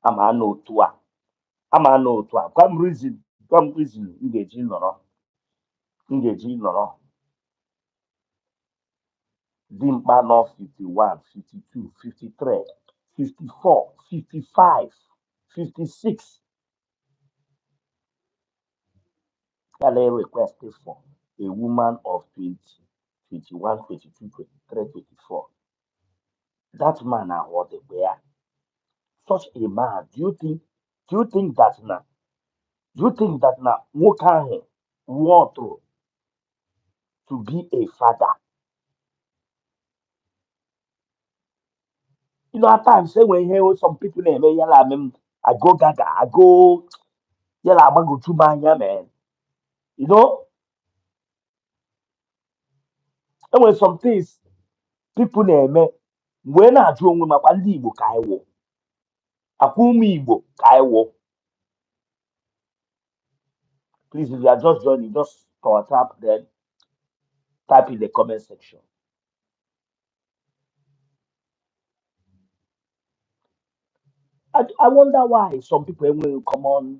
ama n'otu a ama n'otu a gwa m reason m ga-eji nọrọ dimkpa nọ 51 52 53 54 55 56 kala request for a woman of 20 21 22 23 24 that man ahụ the where such a man do you think that na nwoke ahụ want to be a father? You know, at times say when hear some people name yala I go gaga, I go yala go to manya man. You know, and when some things people name when I do with my bandi Igbo kaiwo, akumi Igbo kaiwo. Please, if you are just joining, just power tap then type in the comment section. I wonder why some people will come on